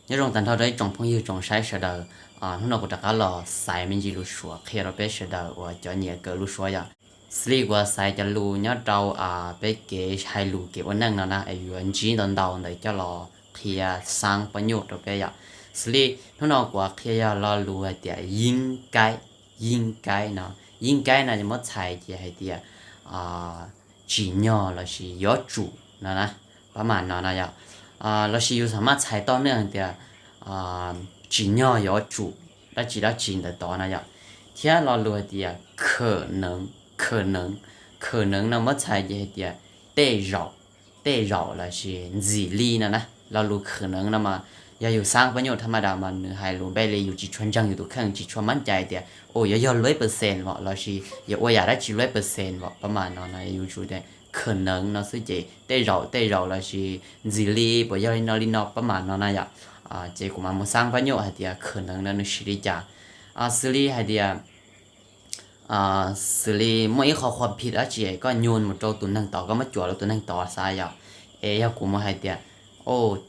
Nyob zoo tag nrho rau ib tsoom phooj ywg tsoom saib sawv daws. Hnub no kuv rov qab los xaiv me ntsis lus Suav qhia rau peb sawv daws uas cov nyiam kawm lus Suav yom. Xws li kuv xaiv cov lus nyob rau peb kev hais lus kev ua neej no na es yuav ntsib ntau ntau ntawd coj los qhia xaab pab nyuj rau peb yom. Xws li hnub no kuv qhia yog lo lus hais tias yeeb kaib, yeeb kaib no. Yeeb kaib no muab txhais ces hais tias tsim nyog lossis yuav tsum no na, pab mam no na yom. Lossis yus xam maj txhais toj neeg hais tias tsim nyog yuav tsum dab tsi dab tsi ntawd tod no yom. Thiab lo lus hais tias khawm neev, khawm neev, khawm neev no muab txhais ces hais tias tej zaum, tej zaum lossis ntxim li no na. Lo lus khawm neev no mas yog yus xaab pab nyuj thaj maj das mas nws hais lus npe li yus tsis tshua ntseeg yus tus kheej, tsis tshua mab cai tias u yuav yog lueb percent vom lossis yuav ua yam dab tsi lueb percent vom, pab mam no no yus tsum tias khawm neev no xwb ces tej zaum, tej zaum lossis ntxim li puas yog li no li no, pab mam no na yom. Ces kuv mam mus xaab pab nyuj hais tias khawm neev no nws siv li cas. Xws li hais tias xws li muaj ib qho qhuam phim dab tsi koj nyuag mus rau tus neeg tod, koj muab cuam rau tus neeg tod xav yom. Es yog kuv mus hais tias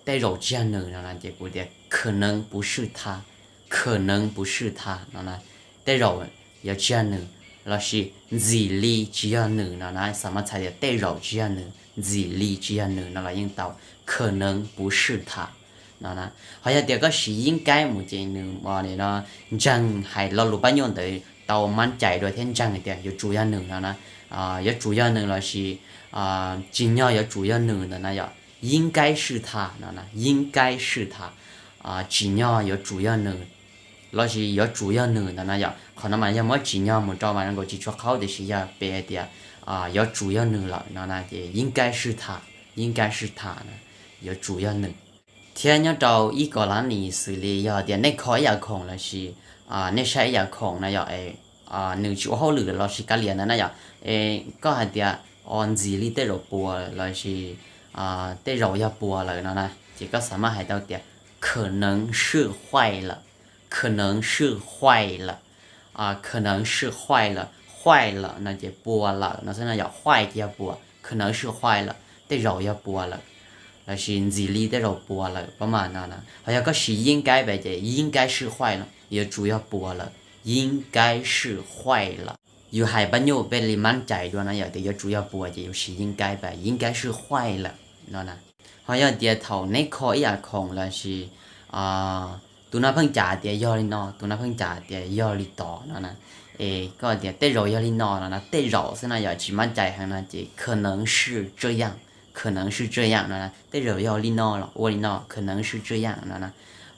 tej zaum tsis yog nws no na ces kuv tias可能不是他, 可能不是他 no na, tej zaum yuav tsis yog nws, lossis ntxim li tsis yog nws no na, xam maj txhais tias tej zaum tsis yog nws, ntxim li tsis yog nws no los yeej tau, 可能不是他 no na. Ho yog tias koj siv yeeb kaib mus ces nws no ntseeg hais lo lus pab nyuj ntawd tau mab cai dua thiab ntseeg hais tias yuav tsum yog nws no na, yuav tsum yog nws lossis tsim nyog yuav tsum yog nws ntawd na yom. 应该是他 no na, 应该是他, tsim nyog yuav tsum yog nws lossis yuav tsum yog nws ntawd na yom. Qhov no mas yog muab tsim nyog mus rau mas zoo nkaus tsis tshua qhaub, tiam sis yog peb hais tias yuav tsum yog nws lawm no na ces 应该是他, 应该是他 na, yuav tsum yog nws. Thiab nyob rau ib kos lab nis xws li yog tias nej kho ib yam khoom lossis nej saib ib yam khoom na yom, nws tsis ua hauj lwm lossis kav liam ntawd na yom, es koj hais tias ntxim li tej zaum puas lossis tej zaum yog puas lawm no na, ces koj xam maj hais tau tias 可能是坏了, 可能是坏了, 可能是坏了, 坏了 no ces puas lawm no xwb no yom, 坏 ces yog puas, 可能是坏了 tej zaum yog puas lawm, lossis ntxim li tej zaum puas lawm, pab mam no na. Ho yog koj siv 应该 pab ces 应该是坏了, yuav tsum yog puas lawm, 应该是坏了. Yus hais pab nyuj peb li mab cai dua no yom, tias yuav tsum yog puas ces yus siv 应该 pab, 应该是坏了 no na. Ho yog tias thaum neb kho ib yam khoom lossis tus no pheej cas tias yog li no, tus no pheej cas tias yog li tod no na, es koj tias tej zaum yog li no no na, tej zaum xwb no yom, tsis mab cai heev no ces 可能是这样, 可能是这样 no na, tej zaum yog li no los ua li no, 可能是这样 no na.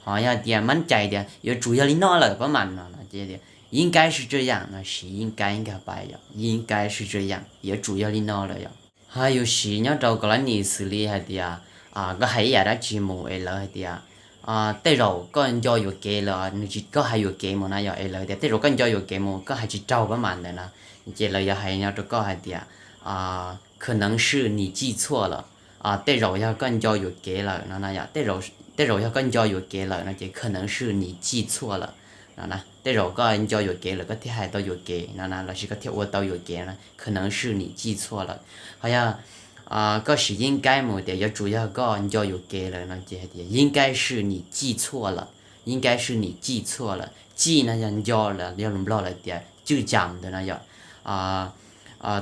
Ho yog tias mab cai tias yuav tsum yog li no lawm, pab mam no no ces tias 应该是这样 no, siv 应该 nkag pab yom, 应该是这样, yuav tsum yog li no lawm yom. Ho yus siv nyob rau kos lab nis xws li hais tias koj hais ib yam dab tsi mus es lawv hais tias tej zaum koj nco yuam kev lawm, nws tsis, koj hais yuam kev mus na yom, es lawv tias tej zaum koj nco yuam kev mus, koj hais tsis raug, pab mam ntawd na, ces lawv yuav hais nyob rau koj hais tias 可能是你记错了, tej zaum yog koj nco yuam kev lawm no na yom, tej zaum yog koj nco yuam kev lawm no ces 可能是你记错了 no na, tej zaum koj nco yuam kev lawm koj thiaj hais tau yuam kev no na, lossis koj thiaj ua tau yuam kev no, 可能是你记错了. Ho yog koj siv 应该 mus tias yuav tsum yog koj nco yuam kev lawm no ces hais tias 应该是你记错了, 应该是你记错了. 记 no yog nco, yog lus Nplog lawv tias 记错 ntawd no yom.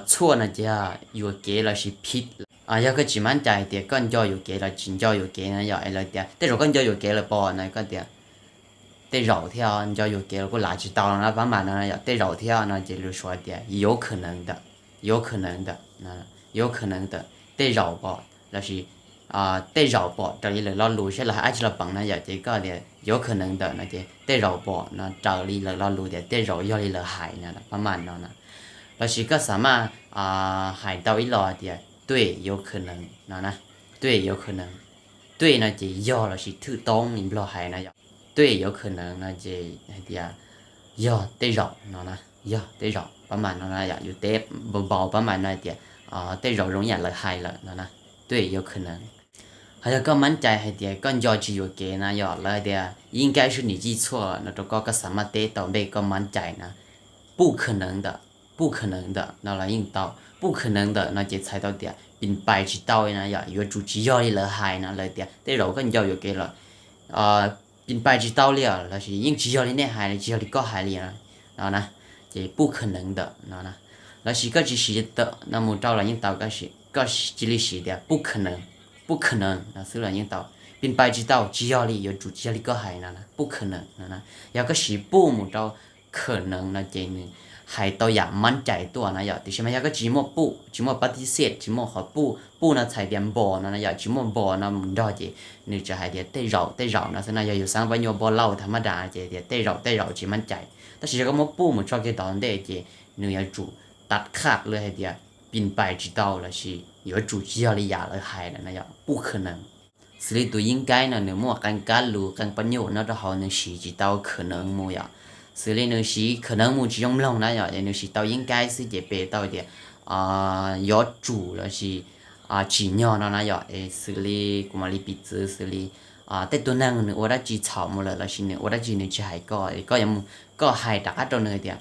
错 no ces yog yuam kev lossis phij. Yog koj tsis mab cai tias koj nco yuam kev los tsis nco yuam kev no yom, es lawv tias tej zaum koj nco yuam kev lawm pob no, koj tias tej zaum thiab, nco yuam kev los kuj lav tsis tau no na, pab mam no yom, tej zaum thiab no ces lus Suav tias 有可能的, 有可能的, 有可能的, tej zaum pom lossis tej zaum pom raws li lawv lo lus, saib lawv hais dab tsi los peem na yom, ces koj tias 有可能的 no ces tej zaum pom no raws li lawv lo lus tias tej zaum yog li lawv hais na, pab mam no na. Lossis koj xam maj hais tau ib lo tias 对, 有可能 no na, 对, 有可能, 对 no ces yog lossis thwj toob li Nplog hais na yom. 对, 有可能 no ces hais tias yog tej zaum no na, yog tej zaum, pab mam no na yom, yus teb npau npau pab mam no hais tias tej zaum zoo ib yam lawv hais lawm no na, 对, 有可能. Ho yog koj mab cai hais tias koj nco tsis yuam kev na yom, lawv hais tias 应该是你记错了 no rau koj, koj xam maj teb tau npe koj mab cai na, 不可能的, 不可能的 no los yeej tau, 不可能的 no ces txhais tau tias pim pais tsis tau na yom, yuav tsum tsis yog li lawv hais no, lawv tias tej zaum koj nco yuam kev lawm, 并排 tsis tau li os, lossis yeej tsis yog li nej hais, tsis yog li koj hais li no na. Ces 不可能 ntawm no na. Lossis koj tsis siv ntawm no mus rau los yeej tau, koj cia li siv tias 不可能, 不可能 no xwb los yeej tau. 并排 tsis tau, tsis yog li, yuav tsum tsis yog li koj hais no na, 不可能 no na. Yog koj siv 不 mus rau 可能 no ces nws hais tau yam มั่นใจ tuaj na yom. Tiam sis mas yog koj tsis muaj 不, tsis muaj ปฏิเสธ, tsis muaj qhov 不, 不 no txhais tias บ่ no na yom, tsis muaj บ่ no mus nrog ces nws tsuas hais tias tej zaum tej zaum no xwb na. Yog yus xav pab nyuaj pab lauj tham ma das ces tias tej zaum tej zaum tsis มั่นใจ. Tab sis yog koj muab 不 mus tso kiag tom ntej ces nws yuav tsum ตัดขาด li hais tias 并排 tsis tau lossis yuav tsum tsis yog li yam lawv hais lawm na yom, 不可能. Xws li tus 应该 no nws muaj qee kab lus qee pab nyuaj no rau hauv, nws siv tsis tau 可能 mus yom. Xws li nws siv 可能 mus tsis zoo mloog na yom, es nws siv tau 应该 xwb ces pe tau tias yuav tsum lossis tsim nyog no na yom. Es xws li kuv mam li piv txwv xws li tej tug neeg nws ua dab tsi txhaum mus lawm lossis nws ua dab tsi nws tsis hais koj, koj yuav mus, koj hais rov qab rau nws tias,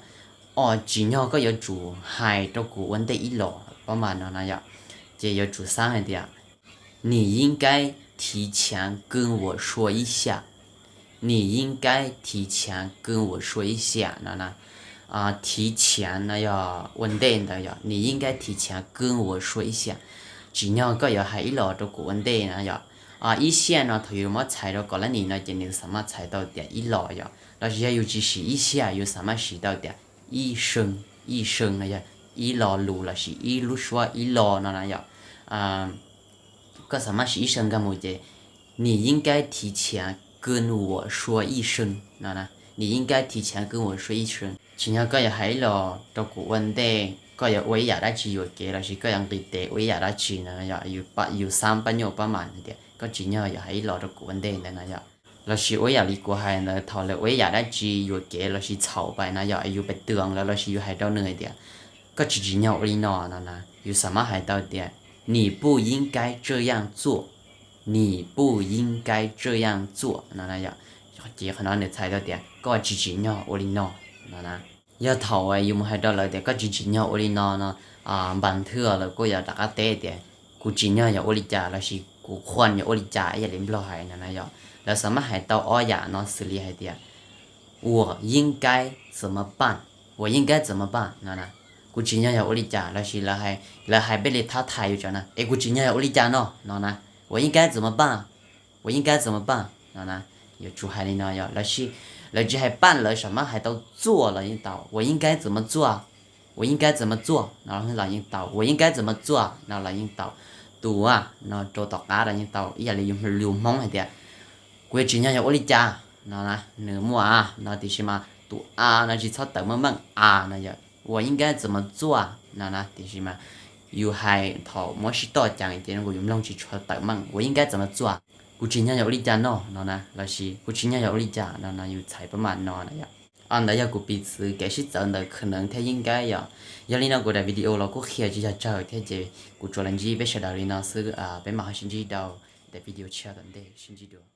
o, tsim nyog koj yuav tsum hais rau kuv ua ntej ib los, pab mas no na yom. Ces yuav tsum xav hais tias 你应该提前跟我说一下, 你应该提前跟我说一下 no na. 提前 no yog ua ntej ntawd yom, 你应该提前跟我说一下, tsim nyog koj yuav hais ib los rau kuv ua ntej na yom. 一下 no thaum yus muab txhais rau kom lab nim no ces nws xam maj txhais tau tias ib los yom. Lossis yog yus tsis siv 一下, yus xam maj siv tau tias 一声, 一声 no yog ib lo lus lossis ib lub suab ib lo no na yom. Koj xam maj siv 一声 nkag mus ces 你应该提前跟我说一声 no na, 你应该提前跟我说一声. Tsim nyog koj yuav hais ib los rau kuv ua ntej, koj yuav ua ib yam dab tsi yuam kev lossis koj yuav nqis tes ua ib yam dab tsi no yom, yus xav pab nyuaj pab mam tias koj tsim nyog yuav hais ib los rau kuv ua ntej ntawd no yom. Lossis ua ib yam li kuv hais ntawd, thaum lawv ua ib yam dab tsi yuam kev lossis txhaum pais no yom, yus pais เตือน lawv lossis yus hais rau nws tias koj tsis tsim nyog ua li no no na, yus xam maj hais tau tias 你不应该这样做, 你不应该这样做 no na yom. Ces qhov no nws txhais tau tias koj tsis tsim nyog ua li no no na. Yog thaum yus mus hais rau lawv tias koj tsis tsim nyog ua li no no, npas thwj lawv kuj yuav rov qab teb tias kuv tsim nyog yuav ua li cas lossis kuv ควร yuav ua li cas ib yam li Nplog hais no na yom. Lawv xam maj hais tau ob yam no xws li hais tias 我应该怎么办, 我应该怎么办 no na, kuv tsim nyog yuav ua li cas lossis lawv hais peb li thab thais yus tso na, es kuv tsim nyog yuav ua li cas no no na, 我应该怎么办, 我应该怎么办 no na. Yuav tsum hais li no yom, lossis lawv tsis hais 办, lawv xam maj hais tau 做 los yeej tau, 我应该怎么做, 我应该怎么做 no los yeej tau, 我应该怎么做 no los yeej tau. Tus a no rau tom qab los yeej tau, ib yam li yus Hmoob hais tias kuv yuav tsim nyog yuav ua li cas no na, nws muaj a no tiam sis mas tus a no tsis txhob tawm meej meej a no yom, 我应该怎么做 no na, tiam sis mas yus hais thaum muab sib toj ceev ces yus mloog tsis tshua tawm meej, 我应该怎么做, kuv tsim nyog yuav ua li cas no no na, lossis kuv tsis nyog yuav ua li cas no no, yus txhais pab mam no na yom. Ntawd yog kuv piv txwv kev sib txawv ntawm 可能 thiab 应该 yom. Yog li no kuv daim video los kuj qhia tsis yog tsawg thiab ces kuv tsuas los ntsib peb sawv daws li no xwb, peb mam ho sib ntsib rau daim video tshiab tom ntej, sib ntsib dua.